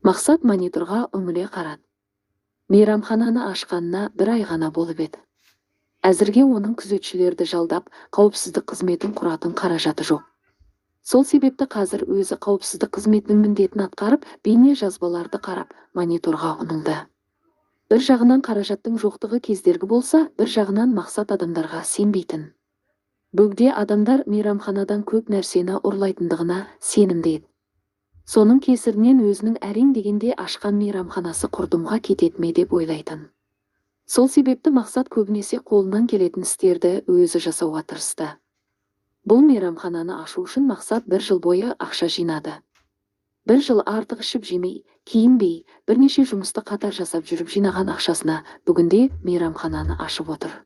Мақсат мониторға үңіле қарады. Мейрамхананы ашқанына бір ай ғана болып еді. Әзірге оның күзетшілерді жалдап, қауіпсіздік қызметін құратын қаражаты жоқ. Сол себепті қазір өзі қауіпсіздік қызметінің міндетін атқарып, бейне жазбаларды қарап, мониторға үңілді. Бір жағынан қаражаттың жоқтығы кездергі болса, бір жағынан Мақсат адамдарға сенбейтін. Бөгде адамдар мейрамханадан көп нәрсені ұрлайтындығына сенімді еді. Соның кесірінен өзінің әрең дегенде ашқан мейрамханасы құрдымға кетеді ме деп ойлайтын. Сол себепті Мақсат көбінесе қолынан келетін істерді өзі жасауға тырысты. Бұл мейрамхананы ашу үшін Мақсат бір жыл бойы ақша жинады. Бір жыл артық ішіп жемей, киінбей, бірнеше жұмысты қатар жасап жүріп жинаған ақшасына бүгінде мейрамхананы ашып отыр.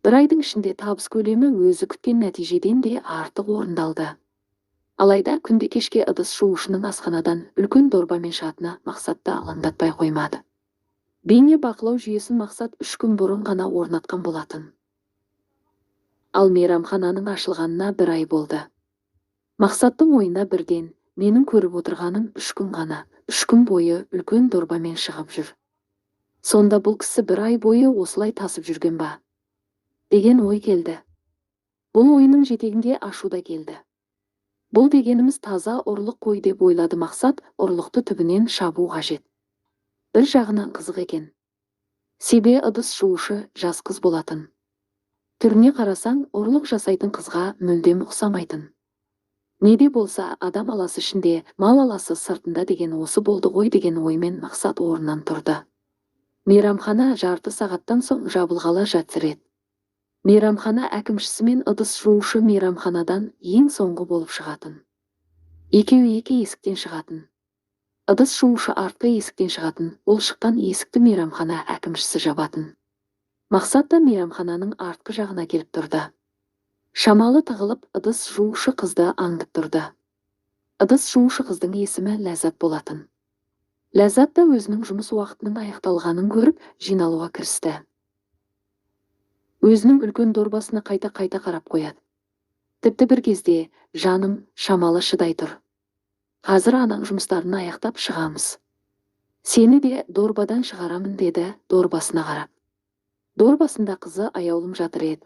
Бір айдың ішінде табыс көлемі өзі күткен нәтижеден де артық орындалды. Алайда күнде кешке ыдыс жуушының асханадан үлкен дорбамен шығатыны Мақсатты алаңдатпай қоймады. Бейне бақылау жүйесін Мақсат 3 күн бұрын ғана орнатқан болатын. Ал мейрамхананың ашылғанына бір ай болды. Мақсаттың ойына бірден, менің көріп отырғаным 3 күн ғана, 3 күн бойы үлкен дорбамен шығып жүр. Сонда бұл кісі бір ай бойы осылай тасып жүрген ба? Деген ой келді. Бұл ойының жетегінде ашу да келді. Бұл дегеніміз таза ұрлық қой деп ойлады Мақсат, ұрлықты түбінен шабу қажет. Бір жағынан қызық екен. Себе ыдыс жуушы жас қыз болатын. Түріне қарасаң, ұрлық жасайтын қызға мүлдем ұқсамайтын. Не де болса, адам аласы ішінде, мал аласы сыртында деген осы болды ғой деген оймен Мақсат орнынан тұрды. Мейрамхана жарты сағаттан соң жабылғалы жатыр еді. Мейрамхана әкімшісі мен ыдыс жуушы мейрамханадан ең соңғы болып шығатын. Екеуі екі есіктен шығатын. Ыдыс жуушы артқы есіктен шығатын, ол шыққан есікті мейрамхана әкімшісі жабатын. Мақсат та мейрамхананың артқы жағына келіп тұрды. Шамалы тығылып, ыдыс жуушы қызды аңдып тұрды. Ыдыс жуушы қыздың есімі Ләззат болатын. Ләззат та өзінің жұмыс уақытының аяқталғанын көріп, жиналуға кірісті. Өзінің үлкен дорбасына қайта-қайта қарап қояды. Тіпті бір кезде, жаным, шамалы шыдай тұр. Қазір анаң жұмыстарын аяқтап шығамыз. Сені де дорбадан шығарамын, деді дорбасына қарап. Дорбасында қызы Аяулым жатыр еді.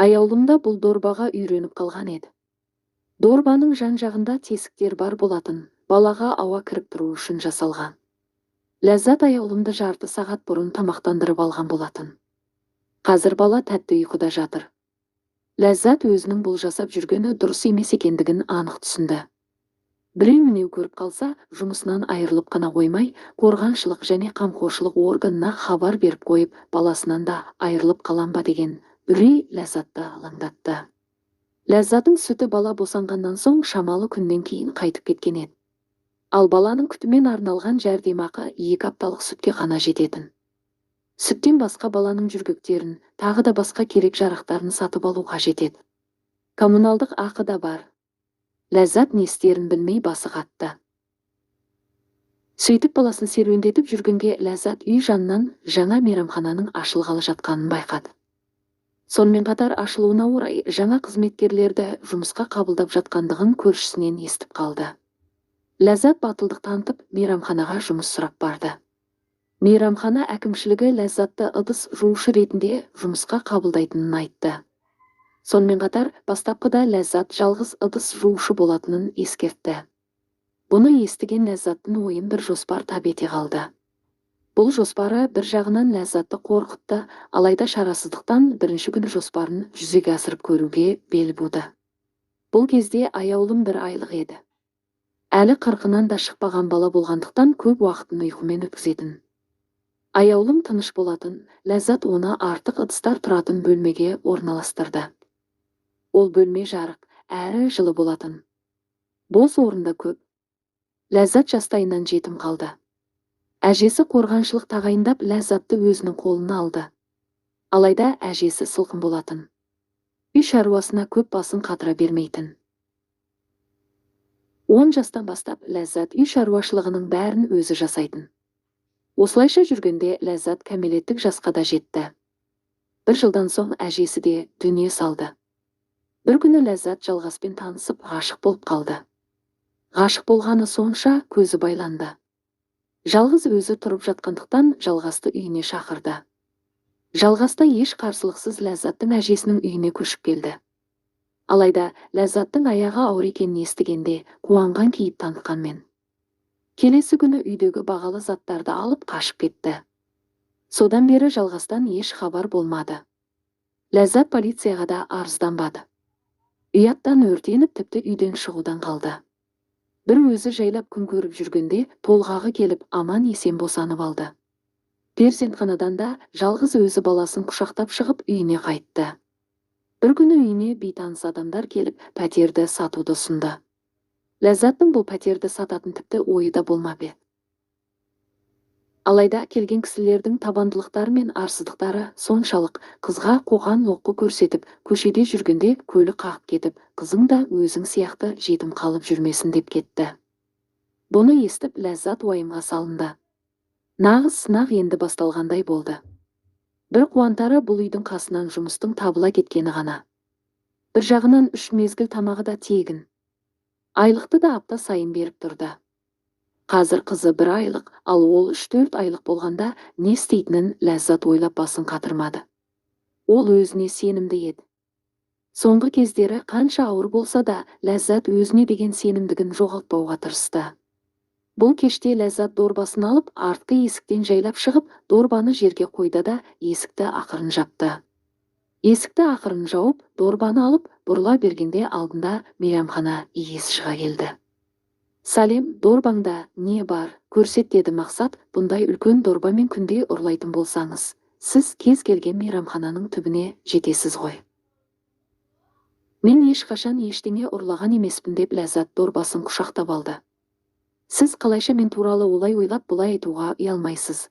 Аяулым да бұл дорбаға үйреніп қалған еді. Дорбаның жан-жағында тесіктер бар болатын, балаға ауа кіріп тұру үшін жасалған. Ләззат Аяулымды жарты сағат бұрын тамақтандырып алған болатын. Қазір бала тәтті ұйқыда жатыр. Ләззат өзінің бұл жасап жүргені дұрыс емес екендігін анық түсінді. Біреу мінеу көріп қалса, жұмысынан айырылып қана қоймай, қорғаншылық және қамқоршылық органына хабар беріп қойып, баласынан да айырылып қалам ба деген үрей Ләззатты алаңдатты. Ләззаттың сүті бала босанғаннан соң шамалы күннен кейін қайтып кеткен еді. Ал баланың күтімен арналған жәрдемақы 2 апталық сүтке ғана жететін. Сүттен басқа баланың жүргектерін, тағы да басқа керек жарақтарын сатып алу қажет еді. Коммуналдық ақы да бар. Ләззат не істерін білмей басы қатты. Сөйтіп баласын серуендетіп жүргенге Ләззат үй жанынан жаңа мейрамхананың ашылғалы жатқанын байқады. Сонымен қатар ашылуына орай жаңа қызметкерлерді жұмысқа қабылдап жатқандығын көршісінен естіп қалды. Ләззат батылдық танытып мейрамханаға жұмыс сұрап барды. Мейрамхана әкімшілігі Ләззатты ыдыс жуушы ретінде жұмысқа қабылдайтынын айтты. Сонымен қатар бастапқыда Ләззат жалғыз ыдыс жуушы болатынын ескертті. Бұны естіген Ләззаттың ойын бір жоспар тап ете қалды. Бұл жоспары бір жағынан Ләззатты қорқытты, алайда шарасыздықтан бірінші күні жоспарын жүзеге асырып көруге бел буды. Бұл кезде Аяулым бір айлық еді. Әлі 40-ынан да шықпаған бала болғандықтан көп уақытын ұйқымен өткізетін. Аяулым тыныш болатын, Ләззат оны артық ыдыстар тұратын бөлмеге орналастырды. Ол бөлме жарық, әрі жылы болатын. Бос орында көп. Ләззат жастайынан жетім қалды. Әжесі қорғаншылық тағайындап Ләззатты өзінің қолына алды. Алайда әжесі сылқым болатын. Үй шаруасына көп басын қатыра бермейтін. 10 жастан бастап Ләззат үй шаруашылығының бәрін өзі жасайтын. Осылайша жүргенде Ләззат кәмелеттік жасқа да жетті. Бір жылдан соң әжесі де дүние салды. Бір күні Ләззат Жалғаспен танысып ғашық болып қалды. Ғашық болғаны сонша көзі байланды. Жалғыз өзі тұрып жатқандықтан Жалғасты үйіне шақырды. Жалғас та еш қарсылықсыз Ләззаттың әжесінің үйіне көшіп келді. Алайда Ләззаттың аяғы ауыр екенін естігенде қуанған кейіп танытқанмен, келесі күні үйдегі бағалы заттарды алып қашып кетті. Содан бері Жалғастан еш хабар болмады. Ләззат полицияға да арызданбады. Ұяттан өртеніп, тіпті үйден шығудан қалды. Бір өзі жайлап күн көріп жүргенде толғағы келіп, аман есен босанып алды. Перзентханадан да жалғыз өзі баласын құшақтап шығып, үйіне қайтты. Бір күні үйіне бейтаныс адамдар келіп, пәтерді сатуды ұсынды. Ләззаттың бұл пәтерді сататын тіпті ойы да болмап еді. Алайда келген кісілердің табандылықтары мен арсыздықтары соншалық, қызға қоқан-лоққы көрсетіп, көшеде жүргенде көлік қағып кетіп, қызың да өзің сияқты жетім қалып жүрмесін деп кетті. Бұны естіп, Ләззат уайымға салынды. Нағыз сынақ енді басталғандай болды. Бір қуантары бұл үйдің қасынан жұмыстың табыла кеткені ғана. Бір жағынан 3 мезгіл тамағы да тегін. Айлықты да апта сайын беріп тұрды. Қазір қызы 1 айлық, ал ол 3-4 айлық болғанда не істейтінін Ләззат ойлап басын қатырмады. Ол өзіне сенімді еді. Соңғы кездері қанша ауыр болса да, Ләззат өзіне деген сенімдігін жоғалтпауға тырысты. Бұл кеште Ләззат дорбасын алып, артқы есіктен жайлап шығып, дорбаны жерге қойды да, есікті ақырын жапты. Есікті ақырын жауып, дорбаны алып, бұрыла бергенде алдында мейрамхана иесі шыға келді. Салем, дорбаңда не бар, көрсет деді Мақсат. Бұндай үлкен дорбамен күнде ұрлайтын болсаңыз, сіз кез келген мейрамхананың түбіне жетесіз ғой. Мен ешқашан ештеңе ұрлаған емеспін деп Ләззат дорбасын құшақтап алды. Сіз қалайша мен туралы олай ойлап бұлай айтуға ұялмайсыз?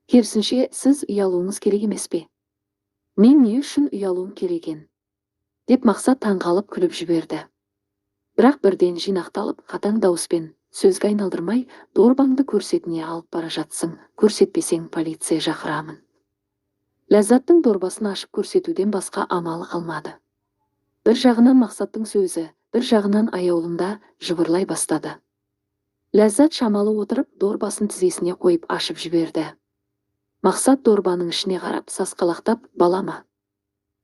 Керісінше, сіз ұялуыңыз керек емес пе? Мен не үшін ұялуым керек екен? Деп Мақсат таңғалып күліп жіберді. Бірақ бірден жинақталып, қатаң дауыспен, сөзге айналдырмай, дорбаңды көрсетіне алып бара жатсың, көрсетпесең полиция шақырамын. Ләззаттың дорбасын ашып көрсетуден басқа амалы қалмады. Бір жағынан Мақсаттың сөзі, бір жағынан аяулымда жыбырлай бастады. Ләззат шамалы отырып, дорбасын тізесіне қойып ашып жіберді. Мақсат дорбаның ішіне қарап, сасқалақтап, бала ма?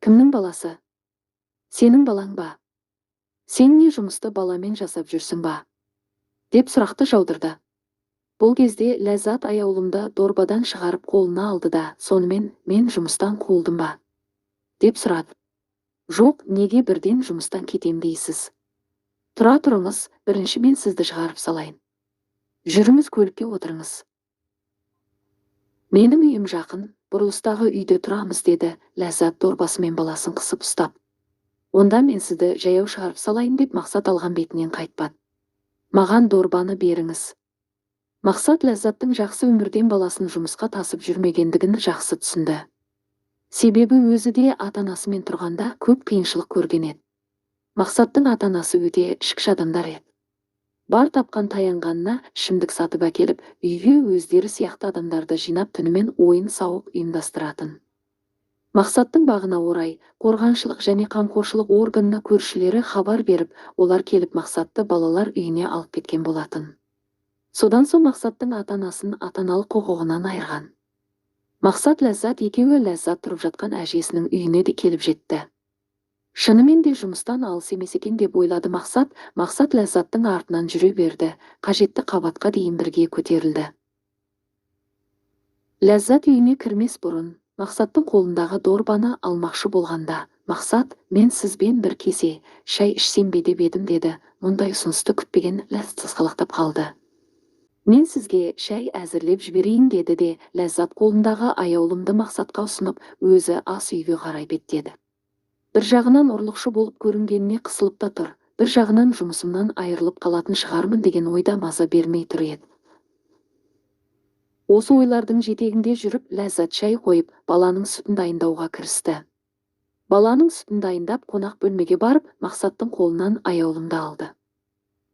Кімнің баласы? Сенің балаң ба? Сен не жұмысты баламен жасап жүрсің ба? Деп сұрақты жаудырды. Бұл кезде Ләззат аяулымды дорбадан шығарып қолына алды да, сонымен мен жұмыстан қуылдым ба? Деп сұрады. Жоқ, неге бірден жұмыстан кетем дейсіз? Тұра тұрыңыз, бірінші мен сізді шығарып салайын. Жүріңіз, көлікке отырыңыз. Менің үйім жақын, бұрылыстағы үйде тұрамыз деді Ләззат дорбасымен баласын қысып ұстап. Онда мен сізді жаяу шығарып салайын деп Мақсат алған бетінен қайтпады. Маған дорбаны беріңіз. Мақсат Ләззаттың жақсы өмірден баласын жұмысқа тасып жүрмегендігін жақсы түсінді. Себебі өзі де ата-анасымен тұрғанда көп қиыншылық көрген еді. Мақсаттың ата-анасы өте ішкіш адамдар еді. Бар тапқан таянғанына ішімдік сатып әкеліп, үйге өздері сияқты адамдарды жинап түнімен ойын-сауық ұйымдастыратын. Мақсаттың бағына орай, қорғаншылық және қамқоршылық органына көршілері хабар беріп, олар келіп Мақсатты балалар үйіне алып кеткен болатын. Содан соң Мақсаттың ата-анасын ата-аналық құқығынан айырған. Мақсат Ләззат екеуі Ләззат тұрып жатқан әжесінің үйіне де келіп жетті. Шынымен де жұмыстан алыс емес екен деп ойлады Мақсат. Мақсат Ләззаттың артынан жүре берді, қажетті қабатқа дейін бірге көтерілді. Ләззат үйіне кірмес бұрын Мақсаттың қолындағы дорбаны алмақшы болғанда, Мақсат, мен сізбен бір кесе шай ішсем бе деп едім деді. Мұндай ұсынысты күтпеген Ләззат сасқалақтап қалды. Мен сізге шай әзірлеп жіберейін деді де, Ләззат қолындағы аяулымды Мақсатқа ұсынып, өзі ас үйге қарай беттеді. Бір жағынан ұрлықшы болып көрінгеніне қысылып та тұр, бір жағынан жұмысымнан айырылып қалатын шығармын деген ойда маза бермей тұр еді. Осы ойлардың жетегінде жүріп, Ләззат шай қойып, баланың сүтін дайындауға кірісті. Баланың сүтін дайындап, қонақ бөлмеге барып, Мақсаттың қолынан аяулымды алды.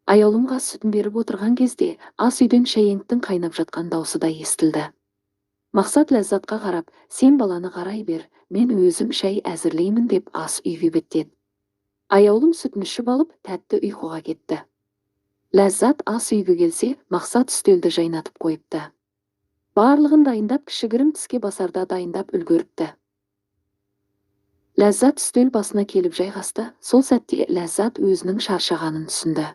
Аяулымға сүтін беріп отырған кезде, ас үйден шәйеңктің қайнап жатқан даусы да естілді. Мақсат Ләззатқа қарап, сен баланы қарай бер, мен өзім шай әзірлеймін деп ас үйге беттеді. Аяулым сүтін ішіп алып, тәтті ұйқыға кетті. Ләззат ас үйге келсе, Мақсат үстелді жайнатып қойыпты. Барлығын дайындап, кішігірім тіске басарда дайындап үлгеріпті. Ләззат үстел басына келіп жайғасты, сол сәтте Ләззат өзінің шаршағанын түсінді.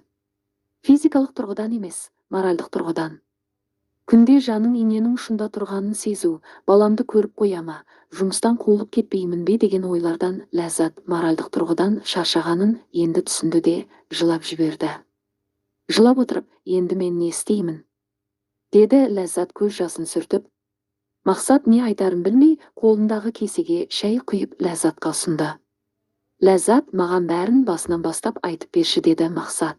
Физикалық тұрғыдан емес, моральдық тұрғыдан. Күнде жаның иненің ұшында тұрғанын сезу, баламды көріп қояма, жұмыстан қуылып кетпеймін бе деген ойлардан Ләззат моральдық тұрғыдан шаршағанын енді түсінді де жылап жіберді. Жылап отырып, енді мен не істеймін? Деді Ләззат көз жасын сүртіп. Мақсат не айтарын білмей, қолындағы кесеге шәй құйып Ләззатқа ұсынды. Ләззат, маған бәрін басынан бастап айтып берші, деді Мақсат.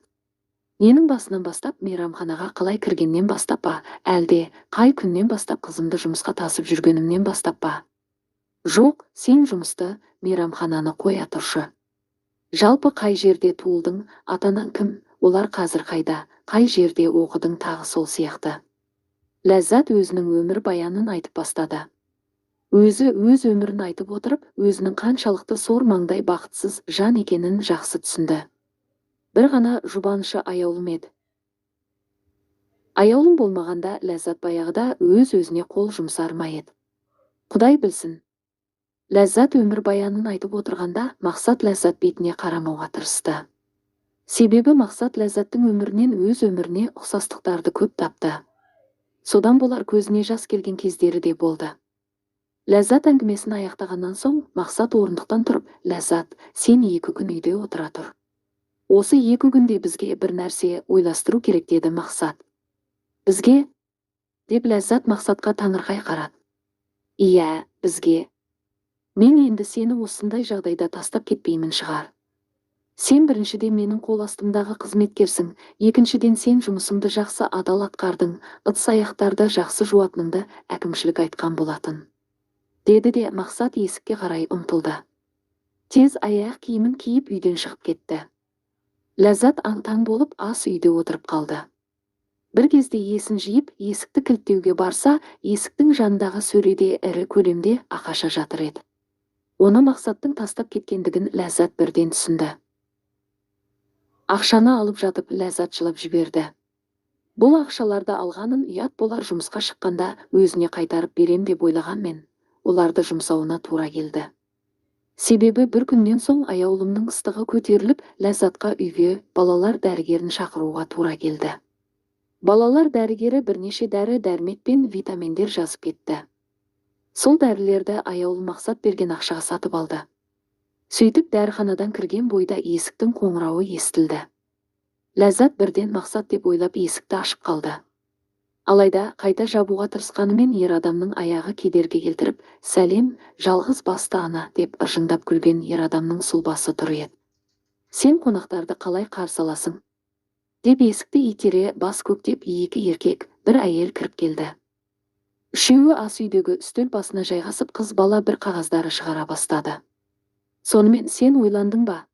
Ненің басынан бастап, мейрамханаға қалай кіргеннен бастап па, әлде қай күннен бастап қызымды жұмысқа тасып жүргенімнен бастап па? Жоқ, сен жұмысты, мейрамхананы қоя тұршы. Жалпы қай жерде туылдың, ата-анаң кім, олар қазір қайда, қай жерде оқыдың, тағы сол сияқты. Ләззат өзінің өмір баянын айтып бастады. Өзі өз өмірін айтып отырып, өзінің қаншалықты сор маңдай бақытсыз жан екенін жақсы түсінді. Бір ғана жұбанышы аяулым еді. Аяулым болмағанда Ләззат баяғыда өз-өзіне қол жұмсар ма еді? Құдай білсін. Ләззат өмір баянын айтып отырғанда Мақсат Ләззат бетіне қарамауға тырысты. Себебі Мақсат Ләззаттың өмірінен өз өміріне ұқсастықтарды көп тапты. Содан болар көзіне жас келген кездері де болды. Ләззат әңгімесін аяқтағаннан соң Мақсат орындықтан тұрып, Ләззат, сен 2 күн үйде отыра тұр. Осы 2 күнде бізге бір нәрсе ойластыру керек, деді Мақсат. Бізге? Деп Ләззат Мақсатқа таңырқай қарады. Иә, бізге. Мен енді сені осындай жағдайда тастап кетпеймін шығар. Сен біріншіден менің қол астымдағы қызметкерсің, екіншіден сен жұмысыңды жақсы адал атқардың, ыдыс-аяқтарды жақсы жуатыныңды әкімшілік айтқан болатын. Деді де Мақсат есікке қарай ұмтылды. Тез аяқ киімін киіп үйден шығып кетті. Ләззат аң-таң болып ас үйде отырып қалды. Бір кезде есін жиып, есікті кілттеуге барса, есіктің жанындағы сөреде ірі көлемде ақша жатыр еді. Оны Мақсаттың тастап кеткендігін Ләззат бірден түсінді. Ақшаны алып жатып Ләззат жылап жіберді. Бұл ақшаларды алғанын ұят болар жұмысқа шыққанда өзіне қайтарып берем деп ойлағанмен, оларды жұмсауына тура келді. Себебі бір күннен соң аяулымның ыстығы көтеріліп, Ләззатқа үйге балалар дәрігерін шақыруға тура келді. Балалар дәрігері бірнеше дәрі-дәрмек пен витаминдер жазып кетті. Сол дәрілерді аяулым Мақсат берген ақшаға сатып алды. Сөйтіп дәріханадан кірген бойда есіктің қоңырауы естілді. Ләззат бірден Мақсат деп ойлап есікті ашып қалды. Алайда қайта жабуға тырысқанымен ер адамның аяғы кедергі келтіріп, сәлем, жалғыз басты ана деп ыржыңдап күлген ер адамның сұлбасы тұр еді. Сен қонақтарды қалай қарсы аласың? Деп есікті итере бас көктеп 2 еркек, бір әйел кіріп келді. Үшеуі ас үйдегі үстел басына жайғасып, қыз бала бір қағаздары шығара бастады. Сонымен сен ойландың ба?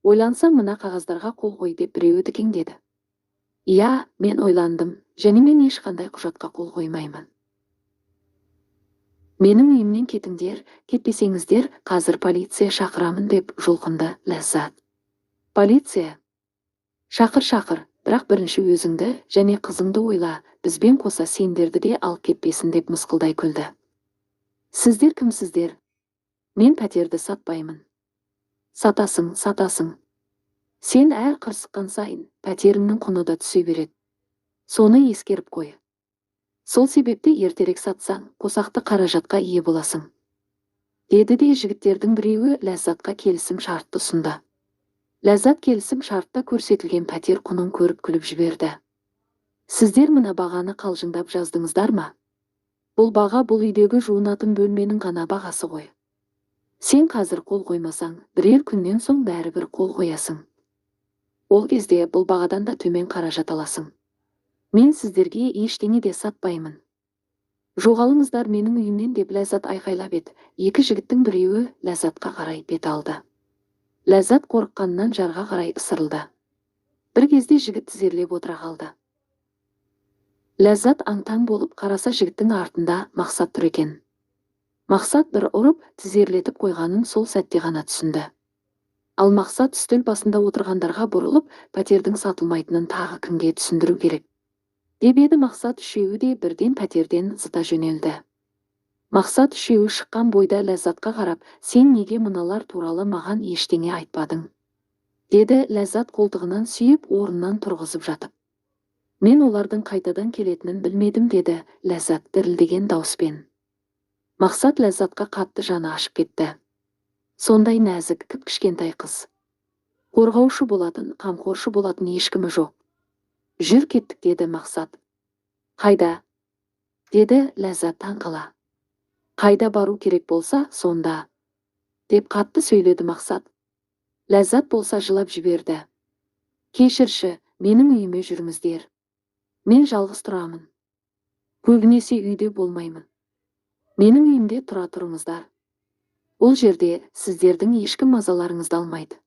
Ойлансаң мына қағаздарға қол қой деп біреуі дікеңдеді. Иә, мен ойландым, және мен ешқандай құжатқа қол қоймаймын. Менің үйімнен кетіңдер, кетпесеңіздер, қазір полиция шақырамын деп жұлқынды Ләззат. Полиция? Шақыр, шақыр, бірақ бірінші өзіңді және қызыңды ойла, бізбен қоса сендерді де алып кетпесін деп мысқылдай күлді. Сіздер кімсіздер? Мен пәтерді сатпаймын. Сатасың, сатасың. Сен әр қырсыққан сайын пәтеріңнің құны да түсе береді. Соны ескеріп қой. Сол себепті ертерек сатсаң, қосақты қаражатқа ие боласың. Деді де жігіттердің біреуі Ләззатқа келісім шартты ұсынды. Ләззат келісім шартта көрсетілген пәтер құнын көріп күліп жіберді. Сіздер мына бағаны қалжыңдап жаздыңыздар ма? Бұл баға бұл үйдегі жуынатын бөлменің ғана бағасы ғой. Сен қазір қол қоймасаң, бірер күннен соң бәрібір қол қоясың. Ол кезде бұл бағадан да төмен қаражат аласың. Мен сіздерге ештеңе де сатпаймын. Жоғалыңыздар менің үйімнен деп Ләззат айқайлап еді. Екі жігіттің біреуі Ләззатқа қарай бет алды. Ләззат қорыққанынан жарға қарай ысырылды. Бір кезде жігіт тізерлеп отыра қалды. Ләззат аң-таң болып қараса жігіттің артында Мақсат тұр екен. Мақсат бір ұрып, тізерлетіп қойғанын сол сәтте ғана түсінді. Ал Мақсат үстел басында отырғандарға бұрылып, пәтердің сатылмайтынын тағы кімге түсіндіру керек деп еді, Мақсат үшеуі де бірден пәтерден зыта жөнелді. Мақсат үшеуі шыққан бойда Ләззатқа қарап, сен неге мыналар туралы маған ештеңе айтпадың? Деді Ләззат қолтығынан сүйіп, орнынан тұрғызып жатып. Мен олардың қайтадан келетінін білмедім, деді Ләззат дірілдеген дауыспен. Мақсат Ләззатқа қатты жаны ашып кетті. Сондай нәзік, кіп-кішкентай қыз. Қорғаушы болатын, қамқоршы болатын ешкімі жоқ. Жүр кеттік, деді Мақсат. Қайда? Деді Ләззат таңқала. Қайда бару керек болса, сонда, деп қатты сөйледі Мақсат. Ләззат болса жылап жіберді. Кешірші, менің үйіме жүріңіздер. Мен жалғыз тұрамын. Көбінесе үйде болмаймын. Менің үйімде тұра тұрыңыздар. Ол жерде сіздердің ешкім мазаларыңызды алмайды.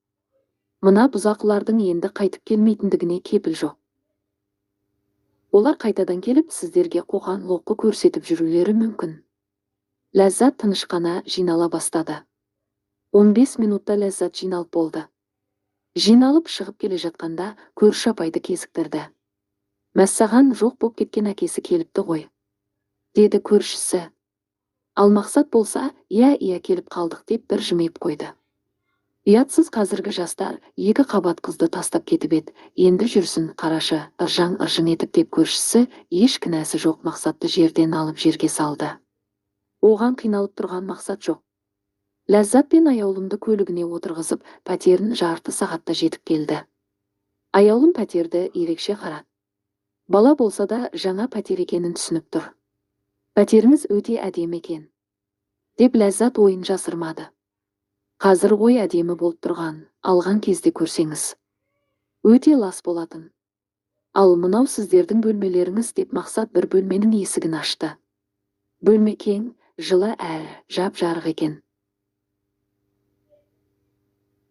Мына бұзақылардың енді қайтып келмейтіндігіне кепіл жоқ. Олар қайтадан келіп, сіздерге қоқан-лоққы көрсетіп жүрулері мүмкін. Ләззат тыныш қана жинала бастады. 15 минутта Ләззат жиналып болды. Жиналып шығып келе жатқанда көрші апайды кезіктірді. Мәссаған, жоқ боп кеткен әкесі келіпті ғой, деді көршісі. Ал Мақсат болса, иә, иә, келіп қалдық деп бір жымиып қойды. Ұятсыз қазіргі жастар екі қабат қызды тастап кетіп еді, енді жүрсін, қарашы, ыржаң-ыржың етіп деп көршісі еш кінәсі жоқ Мақсатты жерден алып жерге салды. Оған қиналып тұрған Мақсат жоқ. Ләззат пен Аяулымды көлігіне отырғызып, пәтерін жарты сағатта жетіп келді. Аяулым пәтерді ерекше қарады. Бала болса да жаңа пәтер екенін түсініп тұр. Пәтеріңіз өте әдемі екен, деп Ләззат ойын жасырмады. Қазір ғой әдемі болып тұрған, алған кезде көрсеңіз. Өте лас болатын. Ал мынау сіздердің бөлмелеріңіз, деп Мақсат бір бөлменің есігін ашты. Бөлме кең, жылы әрі жап-жарық екен.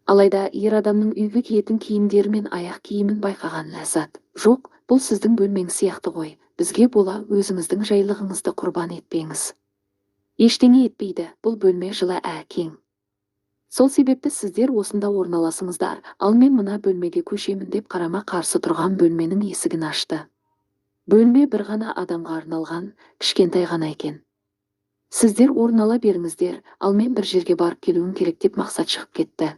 Алайда ер адамның үйге киетін киімдері мен аяқ киімін байқаған Ләззат, жоқ, бұл сіздің бөлмеңіз сияқты ғой, бізге бола өзіңіздің жайлығыңызды құрбан етпеңіз. Ештеңе етпейді, бұл бөлме жылы кең. Сол себепті сіздер осында орналасыңыздар, ал мен мына бөлмеге көшемін деп қарама қарсы тұрған бөлменің есігін ашты. Бөлме бір ғана адамға арналған, кішкентай ғана екен. Сіздер орнала беріңіздер, ал мен бір жерге барып келуім керек деп Мақсат шығып кетті.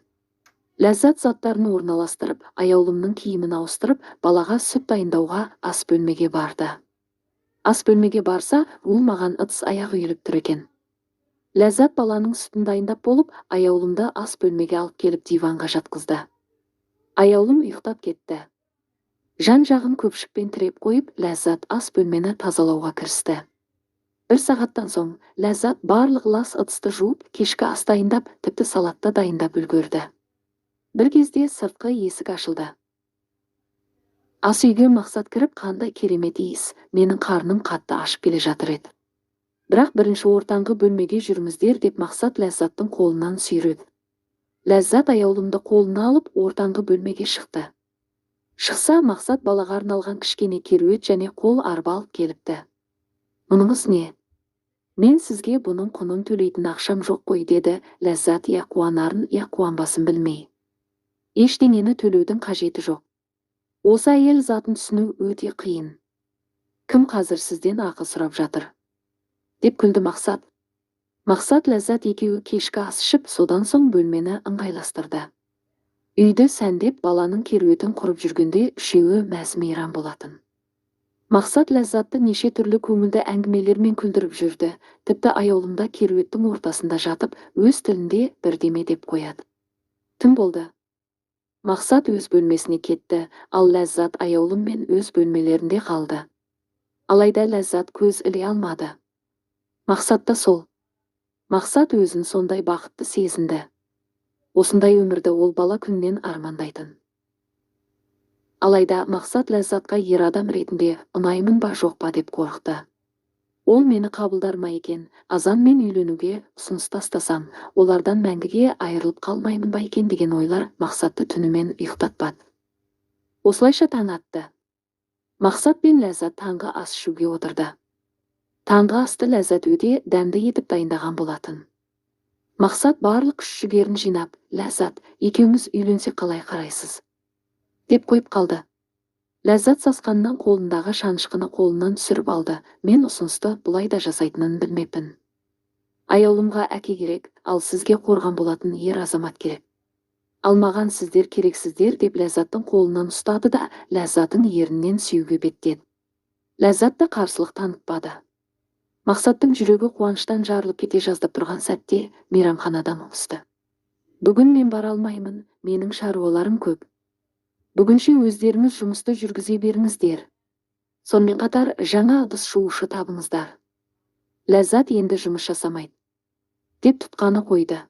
Ләззат заттарын орналастырып, Аяулымның киімін ауыстырып, балаға сүт дайындауға ас бөлмеге барды. Ас бөлмеге барса, ол маған ыдыс аяқ үйіліп тұр екен. Ләззат баланың сүтін дайындап болып, Аяулымды ас бөлмеге алып келіп диванға жатқызды. Аяулым ұйықтап кетті. Жан-жағын көпшікпен тіреп қойып, Ләззат ас бөлмені тазалауға кірісті. Бір сағаттан соң Ләззат барлық лас ыдысты жуып, кешкі ас дайындап, тіпті салатты дайындап үлгерді. Бір кезде сыртқы есік ашылды. Ас үйге Мақсат кіріп, қандай керемет иіс, менің қарным қатты ашып келе жатыр еді. Бірақ бірінші ортаңғы бөлмеге жүріңіздер деп Мақсат Ләззаттың қолынан сүйреді. Ләззат Аяулымды қолына алып, ортаңғы бөлмеге шықты. Шықса, Мақсат балаға арналған кішкене керует және қол арба алып келіпті. Мұныңыз не? Мен сізге бұның құнын төлейтін ақшам жоқ қой, деді Ләззат я қуанарын, я қуанбасын білмей. Ештеңені төлеудің қажеті жоқ. Осы әйел затын түсіну өте қиын. Кім қазір сізден ақы сұрап жатыр? Деп күлді Мақсат. Мақсат Ләззат екеуі кешкі ас ішіп, содан соң бөлмені ыңғайластырды. Үйді сәндеп, баланың керуетін құрып жүргенде үшеуі мәз-мейрам болатын. Мақсат Ләззатты неше түрлі көңілді әңгімелермен күлдіріп жүрді, тіпті Аяулымда керуеттің ортасында жатып, өз тілінде бірдеме деп қояды. Түн болды. Мақсат өз бөлмесіне кетті, ал Ләззат Аяулыммен өз бөлмелерінде қалды. Алайда Ләззат көз іле алмады. Мақсат та сол. Мақсат өзін сондай бақытты сезінді. Осындай өмірді ол бала күннен армандайтын. Алайда Мақсат Ләззатқа ер адам ретінде ұнаймын ба жоқ па деп қорықты. Ол мені қабылдар ма екен, азанмен үйленуге ұсыныс тастасам, олардан мәңгіге айырылып қалмаймын ба екен деген ойлар Мақсатты түнімен ұйықтатпады. Осылайша таң атты. Мақсат пен Ләззат таңғы ас ішуге отырды. Таңғы асты Ләззат өте дәмді етіп дайындаған болатын. Мақсат барлық күш-жігерін жинап, «Ләззат, екеуміз үйленсек, қалай қарайсыз?» деп қойып қалды. Ләззат сасқанынан қолындағы шанышқыны қолынан түсіріп алды. «Мен ұсынысты бұлай да жасайтынын білмеппін. Аяулымға әке керек, ал сізге қорған болатын ер азамат керек. Ал маған сіздер керексіздер», – деп Ләззаттың қолынан ұстады да, Ләззаттың ернінен сүюге беттеді. Ләззат та қарсылық танытпады. Мақсаттың жүрегі қуаныштан жарылып кете жаздап тұрған сәтте мейрамханадан түсті. «Бүгін мен бара алмаймын, менің шаруаларым көп. Бүгінше өздеріңіз жұмысты жүргізе беріңіздер. Сонымен қатар жаңа ыдыс жуушы табыңыздар. Ләззат енді жұмыс жасамайды», – деп тұтқаны қойды.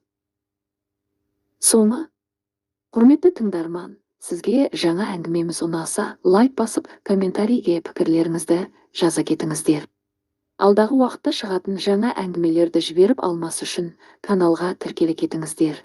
Соңы. Құрметті тыңдарман, сізге жаңа әңгімеміз ұнаса, лайк басып, комментарийге пікірлеріңізді жаза кетіңіздер. Алдағы уақытта шығатын жаңа әңгімелерді жіберіп алмас үшін каналға тіркеле кетіңіздер.